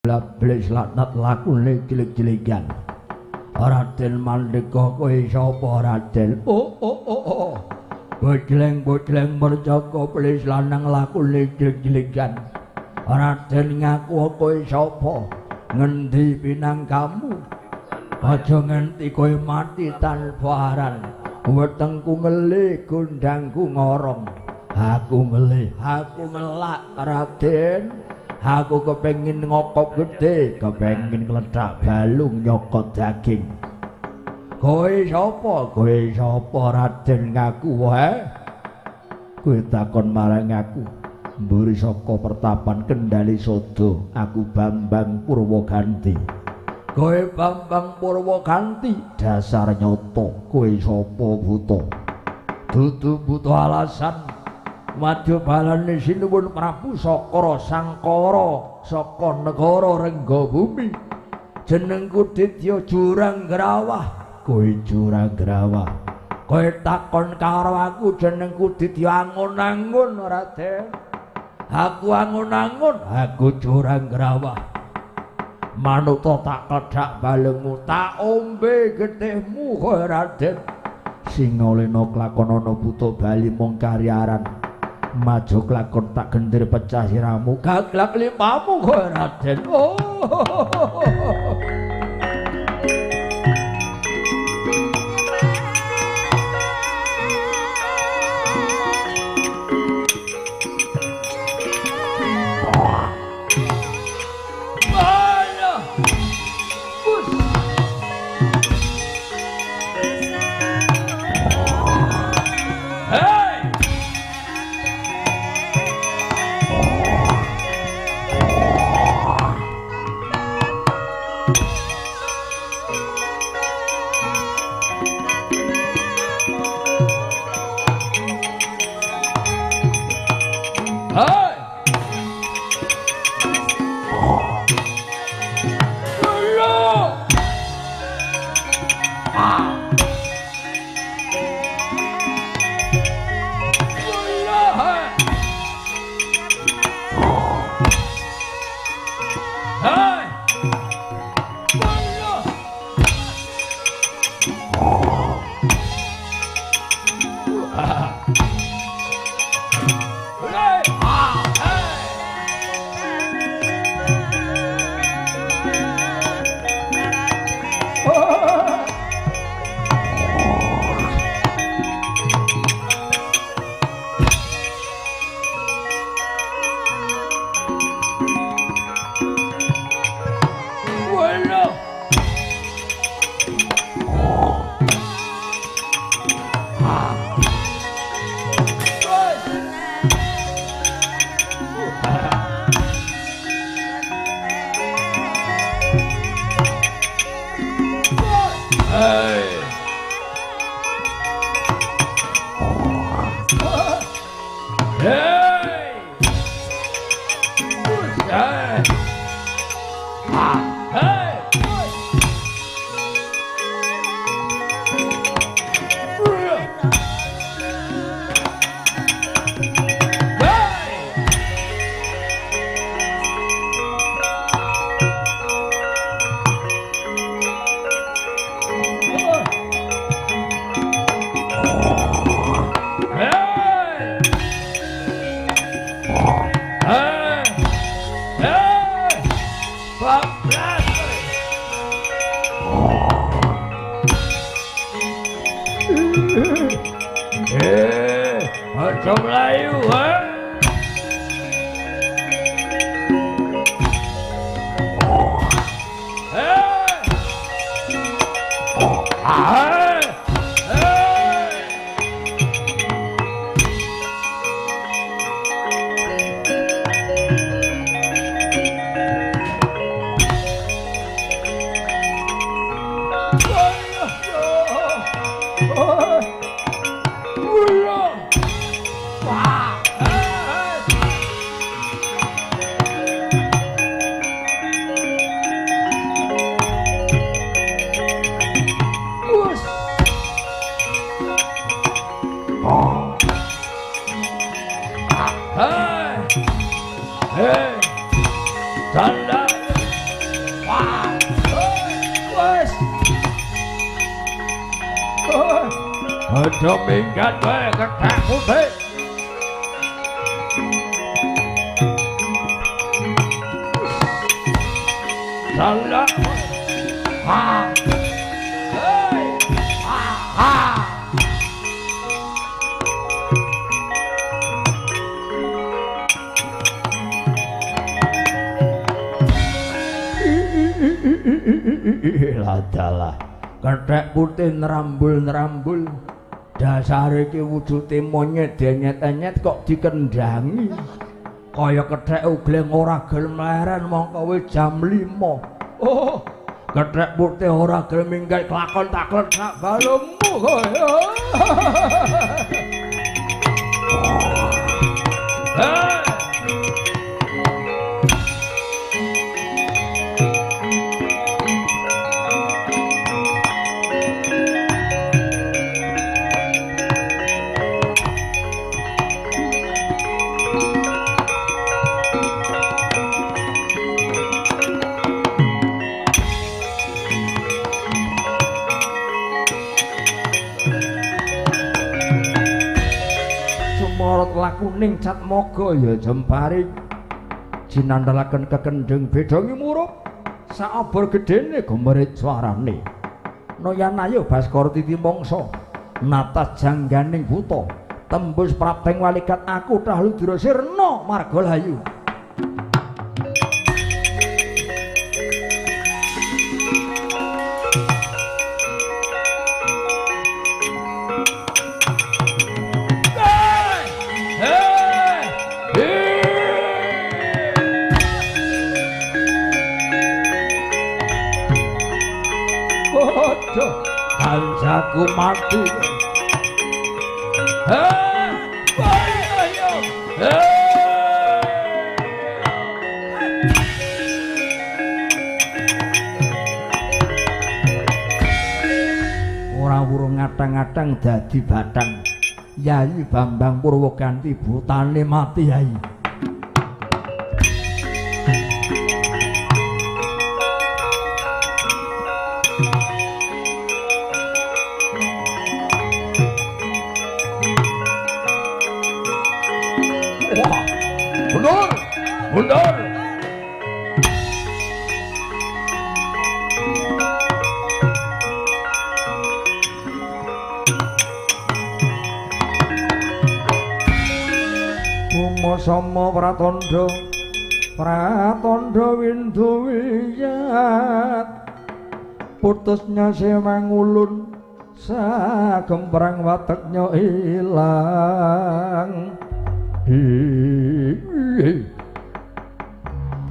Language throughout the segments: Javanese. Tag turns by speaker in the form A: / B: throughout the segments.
A: Iblis laknat lakune cilik-cilikan. Raden Mandeka kowe sapa Raden? Oh oh oh oh. Bojleng-bojleng mercaka iblis lanang lakune cilik-cilikan. Raden ngaku kowe sapa? Ngendi pinangkamu? Aja nganti kowe mati tanpa aran. Wetengku ngele, gondangku ngorong. Aku ngele, aku ngelak Raden. Aku kepengin ngokop gedhe, kepengin ngledak balung nyokot daging. Kowe sapa? Kowe sapa Raden ngaku wae? Kowe takon marang aku. Mburi saka pertapan Kendali Sodo, aku Bambang Purwoganti. Kowe Bambang Purwoganti, dasar nyoto. Kowe sapa buta? Dudu buta alasan. Madya balane sinuwun Prabu Sakara Sangkara saka negara Renggabumi. Jenengku Ditya Jurang Grawah. Kowe Jurang Grawah. Kowe takon karo aku jenengku Ditya Angun-angun Raden. Aku Angun-angun, aku Jurang Grawah. Manuta tak kedhak balungmu, tak ombe getihmu kowe Raden. Singalena klakonana buta bali mung karyaran. Maju klakon tak gendir pecah siramu, gaglak limpamu kowe Raden. Oh.
B: Wah.
A: Aja minggat kowe kethek putih. Salah. Ha. Hei. Ha ha. Ladalah. Kethek putih nerambul-nerambul. Dasare iki wujude monyet denyet-enyet kok dikendangi. Kaya kethek ugleng ora gelem leren mongko wis jam 5. Oh, kethek putih ora gelem minggat kelakon taklek sak balungmu kowe. Hey. Lakuning cat moga ya jempari jinandalaken kekendheng bedongi murup saobor gedene gemerit suarane noyanayo Baskara titi mangsa natas jangganing buta tembus prapteng walikat aku Tahludra sirna margalayu. Kancaku mati. Ora wurung ngatang-ngatang dadi batang. Yayi Bambang Purwoganti butane mati Yayi. Mundur! Mundur! Umasama pratandha pratandha windu wiyat putusnya semangulun sagemprang wateknya ilang.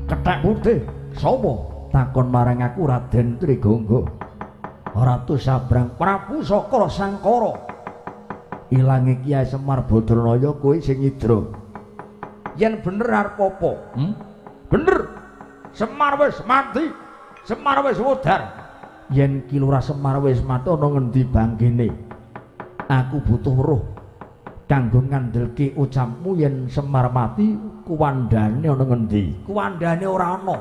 A: Kethek putih sapa takon marang aku Raden Trigangga. Ratu Sabrang Prabu Sakra Sangkara. Ilange Kyai Semar Badranaya kowe sing nyidra. Yen bener arep apa? Bener. Semar wis mati. Semar wis modar. Yen Ki Lurah Semar wis mati ana ngendi bangkene? Aku butuh weruh kanggo ngandelke ucapmu yen Semar mati kuwandane ana ngendi? Kuwandane ora ana.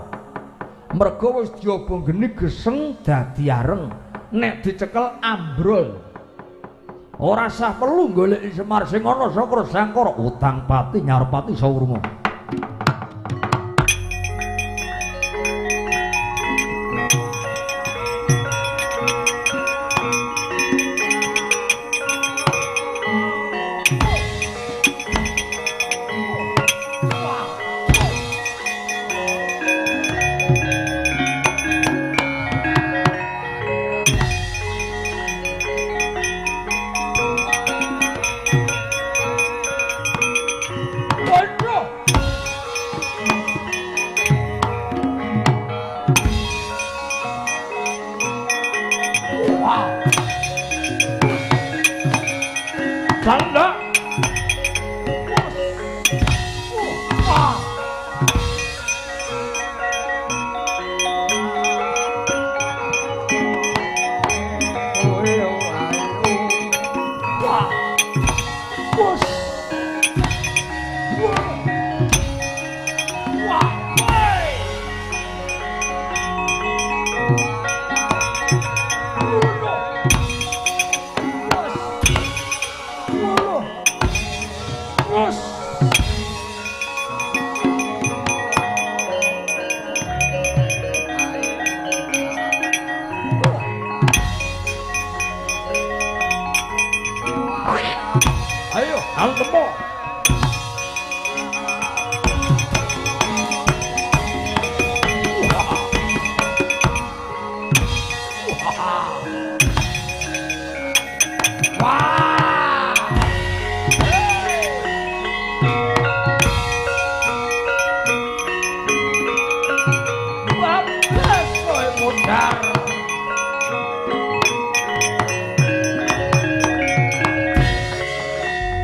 A: Mergo wis diobong geni geseng dadi areng, nek dicekel ambrol. Ora sah perlu goleki Semar sing ana Sakra Sangkara utang pati nyaur pati sawurma. Waduh.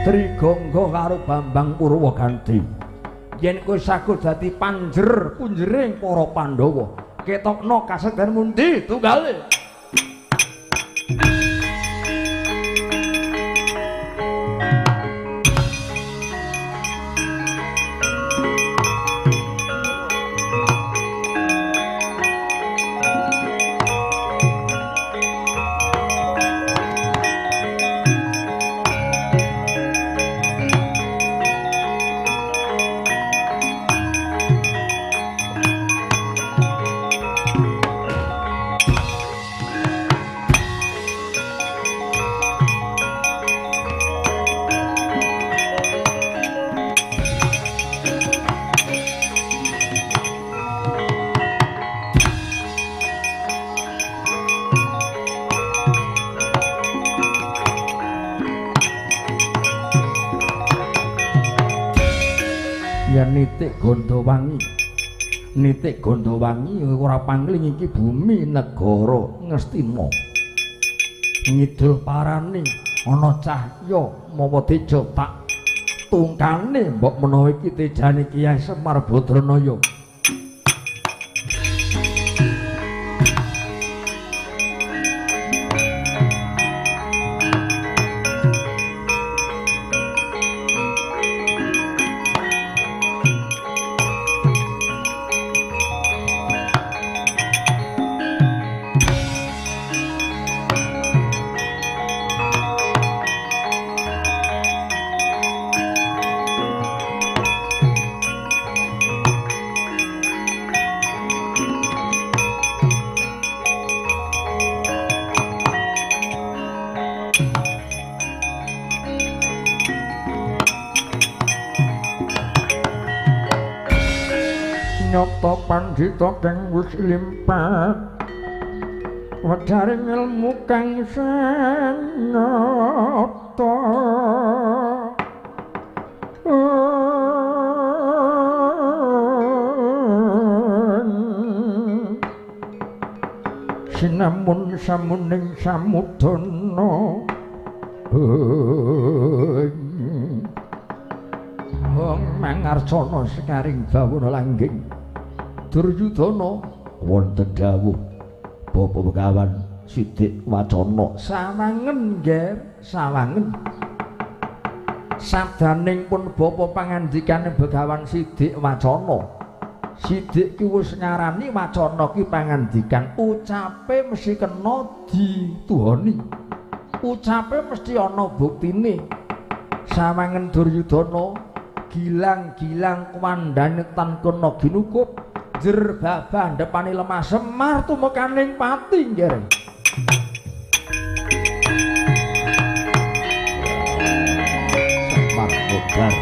A: Trigangga karo Bambang Purwaganti. Yen kowe saguh dadi panjer punjering para Pandhawa, ketokno kasekten mundi tunggale. Nitik Gondowangi, nitik Gondowangi ora pangling iki bumi negara Ngastina. Ngidul parane ana cahya mawa teja tak tungkane mbok menawa iki tejane Kyai Semar Badranaya. Nyata pandhita kang wis limpah wedharing ilmu kang sanyata. Sinamun samuning samudana hong mangarsana sekaring bawana langgeng. Duryudana wonten dawuh Bapak Begawan Sidik Wacana. Sawangen ngger, sawangen. Sabdaning pun bapa pangandikane Begawan Sidik Wacana. Sidik ki wis ngarani wacana ki pangandikan, ucape mesti kena dituhoni. Ucape mesti ana buktine. Sawangen Duryudana gilang-gilang kuwandane tan kena ginukup. Jer babah ndepane lemah Semar tumekaning pati nggih. Semar kobar.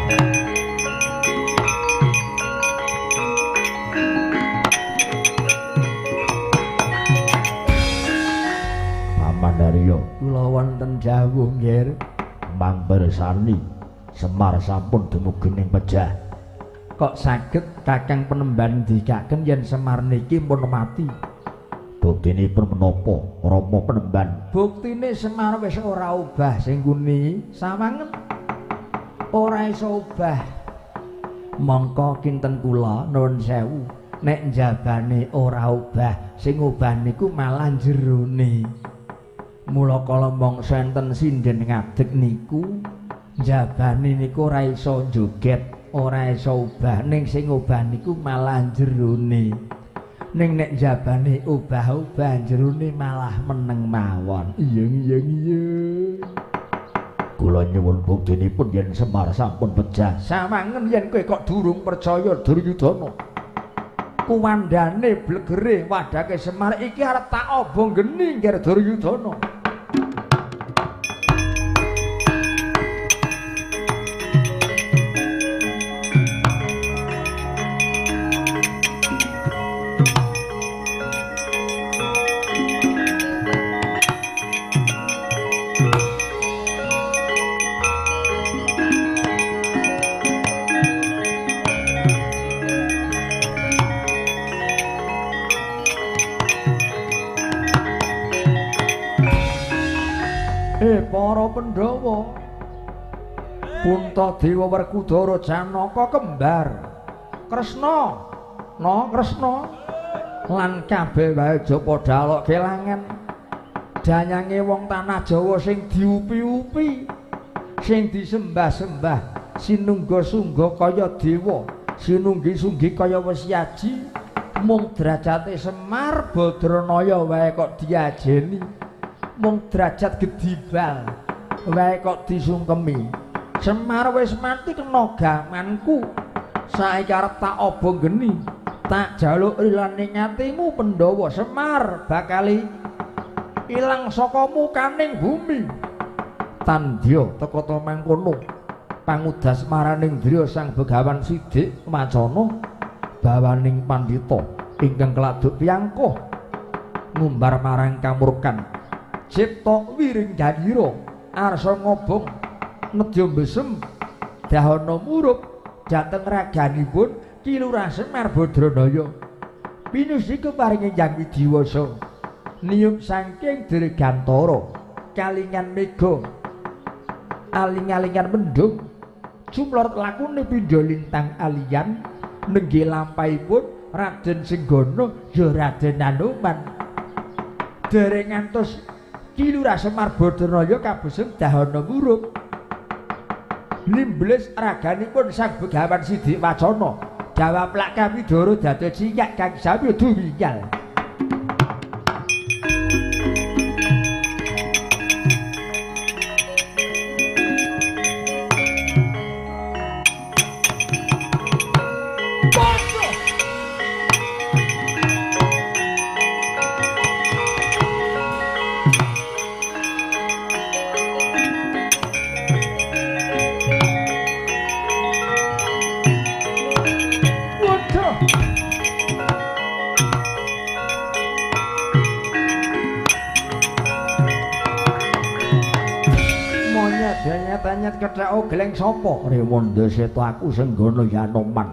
A: Paman Daryo, kula wonten dawuh nggih. Mang bersani Semar sampun dumugi ning pejah. Kok saged Kakang Penemban ndikaken yen Semar niki pun mati? Buktinipun menapa Rama Penemban? Buktine Semar wis ora obah sing kuni sawangen. Ora iso obah. Mongko kinten kula nuwun sewu, nek njabane ora obah, sing obah niku malah jerone. Mula kala mangsa enten sinden ngadeg niku njabane niku ora iso joget, ora iso obah, ning sing obah niku malah jerone. Ning nek njabane obah-obah jerone malah meneng mawon. Iya iya iya. Kula nyuwun buktinipun yen Semar sampun pejah. Sawangen yen kowe kok durung percaya Duryudana. Kuwandane blegere wadake Semar iki arep tak obong geni ngger Duryudana. Para Pandhawa, Puntadewa Werkudara Janaka kembar Kresna no Kresna lan kabeh wae aja padha alok kelangan. Danyange wong tanah Jawa sing diupi-upi, sing disembah-sembah, sinungga-sungga kaya dewa, sinunggi-sunggi kaya wesyaji, mung derajate Semar Badranaya wae kok diajeni, mung derajat gedibal wae kok disungkemi. Semar wis mati kena gamanku, saiki arep tak obong geni, tak jaluk rilane atimu Pandhawa. Semar bakal ilang saka mukaning bumi. Tandya teka ta mangkono pangudas maraning driya Sang Begawan Sidik Wacana bawaning pandhita ingkang keladuk piyangkuh ngumbar marang kamurkan. Cipta wiring janira arsa ngobong nedya mbesem dahana murup dhateng raganipun Ki Lurah Semar Badranaya. Pinusika paringi Hyang Widiwasa niyup saking dirgantara kalingan mega aling-alingan mendung jumlor lakune pindha lintang alian nenggih lampahipun Raden Senggana ya Raden Anoman. Dereng ngantos Ki Lurah Semar Badranaya kabesem dahana murup nimbles raganipun Sang Begawan Sidik Wacana. Jawab lak kawidara dados ciyak kang sami duwiyal. Tanyat kethek ogleng sapa? Rewanda Seta aku Senggana Yanoman.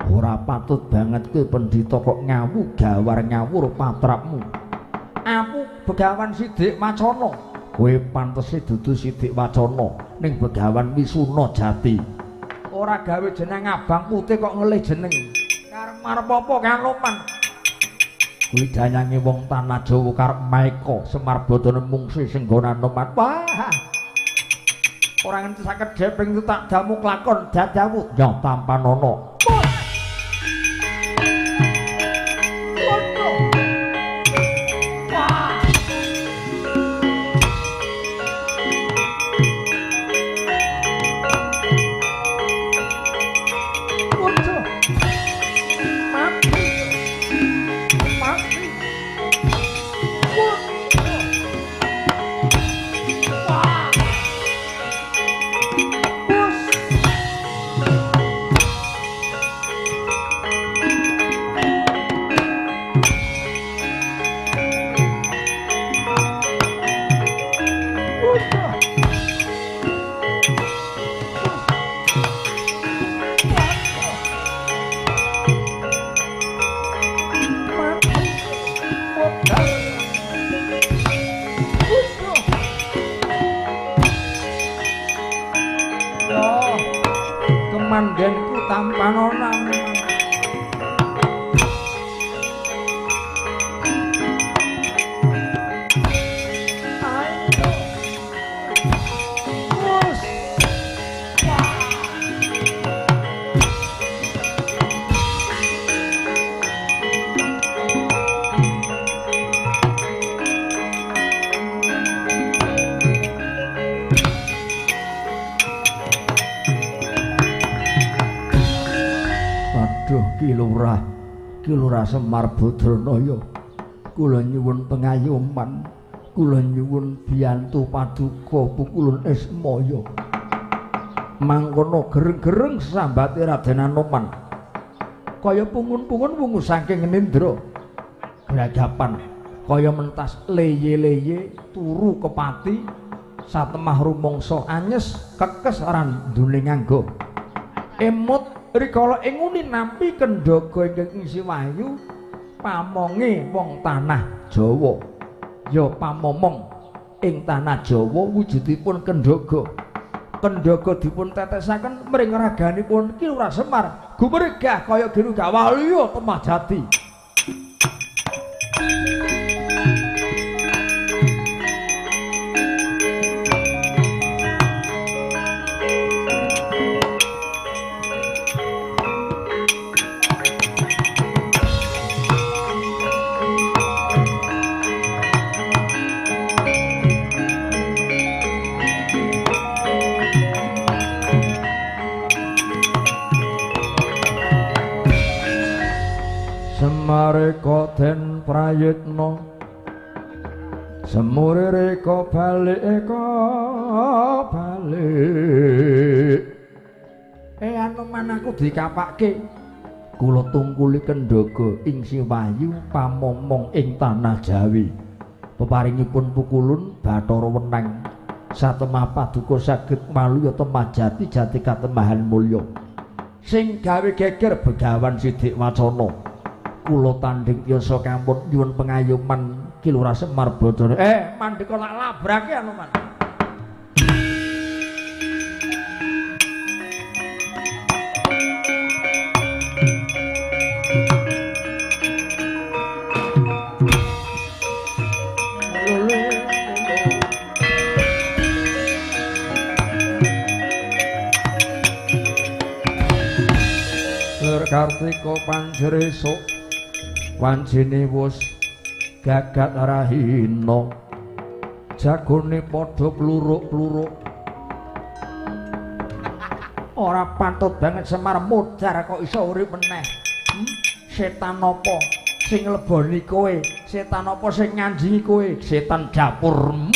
A: Ora patut banget kowe pendhita kok ngawu gawar ngawur patrapmu. Aku Begawan Sidik Wacana. Kowe pantese dudu Sidik Wacana ning Begawan Wisuna Jati. Ora gawe jeneng abang putih kok ngelih jeneng. Karep arep apa Kanoman? Kuwi danyange wong tanah Jawa karep maeka Semar Badana mungsuh Senggana Anoman. Wah. Ora ngerti saged deping tak damu klakon dadawu ya tampanana. Kemandhenku tampanonan. Ki Lurah Semar Badranaya, kula nyuwun pengayoman, kula nyuwun biyantu paduka pukulun Ismaya. Mangkono gereng-gereng sambate Raden Anoman. Kaya pungun-pungun wungu saking nindra. Gragapan kaya mentas leye-leye turu kepati satemah rumangsa anyes kekes randune nganggo. Emut rikala ing nguni nampi kendhaga ingkang isi wahyu pamonge wong tanah Jawa. Ya pamomong ing tanah Jawa wujudipun kendhaga. Kendhaga dipun tetesaken mring raganipun Ki Lurah Semar gumregah kaya genu gawalya temah jati. Semareka den prayitna semurireka balik balik. Anoman aku dikapake kula tungkuli kendhaga ing Siwayu pamomong ing tanah Jawi. Peparingipun pukulun Bathara Wenang satemah paduka saged maluya temah jati jati katemahan mulya sing gawe geger Begawan Sidik Wacana. Kula tandhing yasa kampun nyuwun pengayoman Ki Lurah Semar Badana. Mandeka lak labrake Anoman. Lur Kartika panjeresuk wancine wus gagat rahina jagone padha pluruk-pluruk. Ora patut banget Semar modar kok iso urip meneh. Setan apa sing ngleboni kowe? Setan apa sing nganjingi kowe? Setan dapurmu.